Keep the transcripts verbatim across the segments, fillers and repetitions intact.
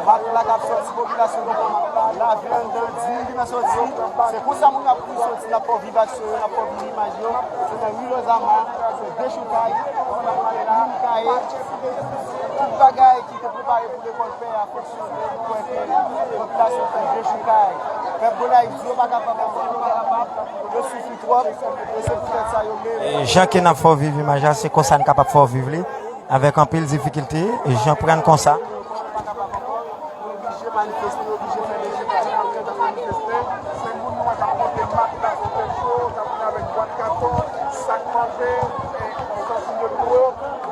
Mak la k ap sòti popilasyon yo, lavi anndan di ki nan sòti. Se konsa moun ap kouri sòti, n ap fè w viv aksyon yo, n ap fè w viv imaj yo. Se nan ri Lozama, se dechoukay, moun kaye, tout bagay ki te prepare pou lekòl pè a fonksyone. Nou kwè ke popilasyon fè dechoukay. Pèp Gonayiv di yo pa kapab ankò, nou pa kapab, yo soufri twòp, e se poutèt sa yo menm. E jan ke n ap fè w viv imaj la, se konsa n kapab fè w viv li. Avèk anpil difikilte, jan pran konsa. Oblije manifeste, oblije fè dechoukay. Apre n ap manifeste, se moun nou wè k ap pote mak la sou tèt yo, k ap vin avèk bwat katon, sak manje, e, ustensil de biwo,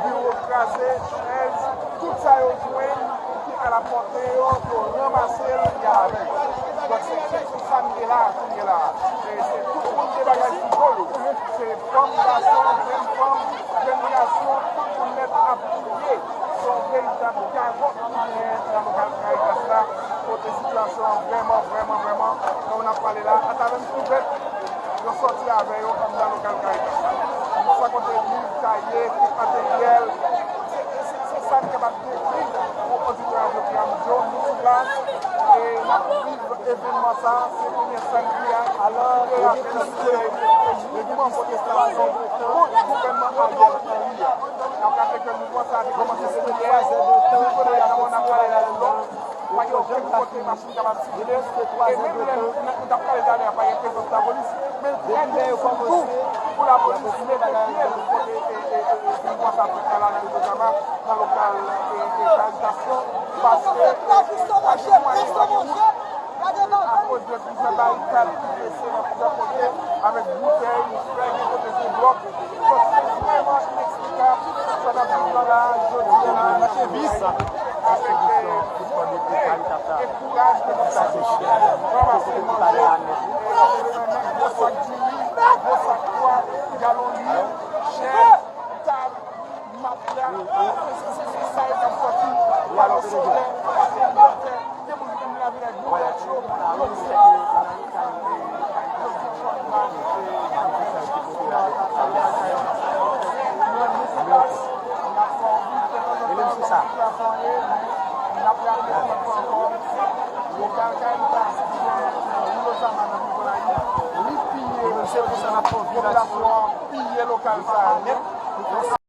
biwo kraze, chèz, tout sa yo jwenn ki alapòte yo, yo ranmase l, y ale avè l. Donk, se, se, se sa n gen la, kounye la. E se tout moun gen bagay sou do yo. Se fanm, gason, jèn fanm, jèn gason, tout moun nèt ap kriye. Se yon veritab gagòt ki genyen nan lokal Caritas la, kote sitiyasyon an vrèman, vrèman, vrèman, jan n ap pale la, atravè m sou bèt, yo sòti avè yo anndan lokal Caritas la. Sa kote liv, kaye, kit materyèl, se, se, se sa n kapab dekri pou oditè Radyo Pyramid yo. Nou sou plas e n ap viv evènman sa, se premye sèn ki a. Alò, yo di ke se mouvman pwotestasyon kont gouvènman Ariel Henry a. N ap raple ke mouvman sa a te kòmanse depi yè, nou konnen kòman n ap pale la lò, pa gen okenn kote machin kapab sikile. E menm lè nou, nou t ap pale talè a, pa gen prezans lapolis, men trè difisil tou pou lapolis mete pye l kote, e, e, e, e, mouvman sa ap fèt la, la nan Ri Lozama, nan lokal, e, e, Caritas lan, paske, e, e, pa gen mwayen, pa gen wout. Akoz de plizyè barikad ki drese nan plizyè kote, avèk boutèy, fè gen kote se blòk. Donk, se vrèman ineksplikab sa n ap viv la, jodi a la, nan peyi Dayiti, avèk, e, volonte e kouraj ke popilasyon an ranmase manje, e, gwo sak diri, gwo sak pwa, galon lwil, chèz, tab, matla, se, se, se, se sa yo k ap sòti, pano solè, atè, atè, gen moun ki vin lavi ak gwo tèt yo, yo fè, yo fè chwa pou yo ajoute, e, manifestasyon ki pote la, e, nou menm nou sou plas, n ap fè yon vizit tanzantan, kòm nou te fè yon vizit la fè anyen, n ap raple nou ankò, lokal Caritas ki gen, e, Ri Lozama nan Vil Gonayiv, li piye, se pou sa n ap fè yon vizit la, popilasyon an piye lokal sa a nèt.